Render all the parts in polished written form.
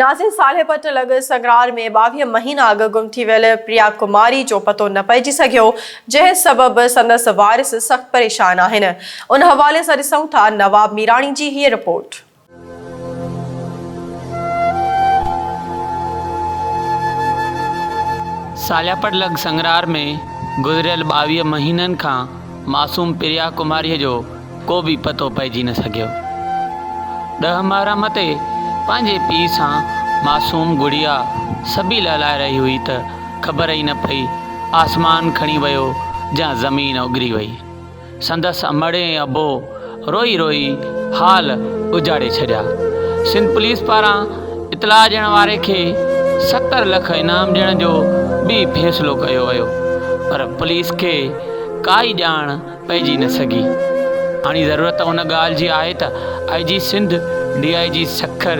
ناظرين صالح پٽ لڳ سنگرار ۾ 22 مهينا اڳ گم ٿي ويل پريا ڪماري جو پتو نه پئجي سگهيو جنهن سبب سندس وارث سخت پريشان آهن ان حوالي سان ڏسون ٿا نواب ميراڻي جي هيء رپورٽ. صالح پٽ لڳ سنگرار ۾ گذريل 22 مهينن کان معصوم پريا ڪماري جو ڪو به پتو پئجي نه سگهيو. ڏهه محرم تي پنهنجي پيء سان معصوم گڙيا سبيل هلائي رهي هئي ته خبر ئي نه پئي آسمان کڻي ويو يا زمين اڳري وئي. سندس امڙ ۽ ابو روئي روئي حال اجاڙي ڇڏيا. سنڌ پوليس پاران اطلاع ڏيڻ واري کي 70 لک انعام ڏيڻ جو به فيصلو ڪيو ويو پر پوليس کي ڪائي ڄاڻ پئجي نه سگهي. هاڻي ضرورت ان ڳالهه جي آهي ته I G Sindh, D I G Sukkur,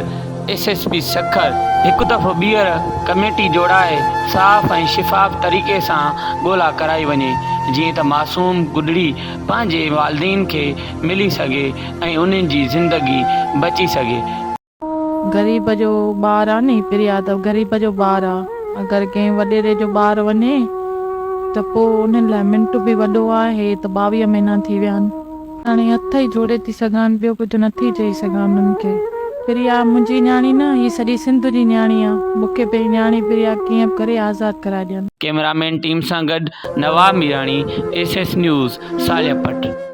S S P Sukkur, هڪ دفعو ٻيهر ڪميٽي جوڙائي صاف ۽ شفاف طريقي سان ڳولا ڪرائي وڃي جيئن ته معصوم گڏڙي پنهنجي والدين کي ملي سگهي ۽ انهن جي زندگي بچي سگهي. غريب جو ٻار آ ني پريا ته غريب جو ٻار آ اگر ڪنهن وڏيري جو ٻار وڃي ته پو انهن لاء منٽ به وڏو آ هي ته 22 مهينا ٿي ويا آهن. هاڻي هٿ ئي جوڙي ٿي سگهان ٻيو ڪجهه نه ٿي چئي سگهان انهن کي. پريا منهنجي نياڻي نه هي سڄي سنڌ جي نياڻي آ مون کي پنهنجي نياڻي پريا ڪيئن به ڪري آزاد ڪرائي ڏين. ڪئميرا مين ٽيم سان گڏ Nawab Mirani, S S news, Saleh Pat.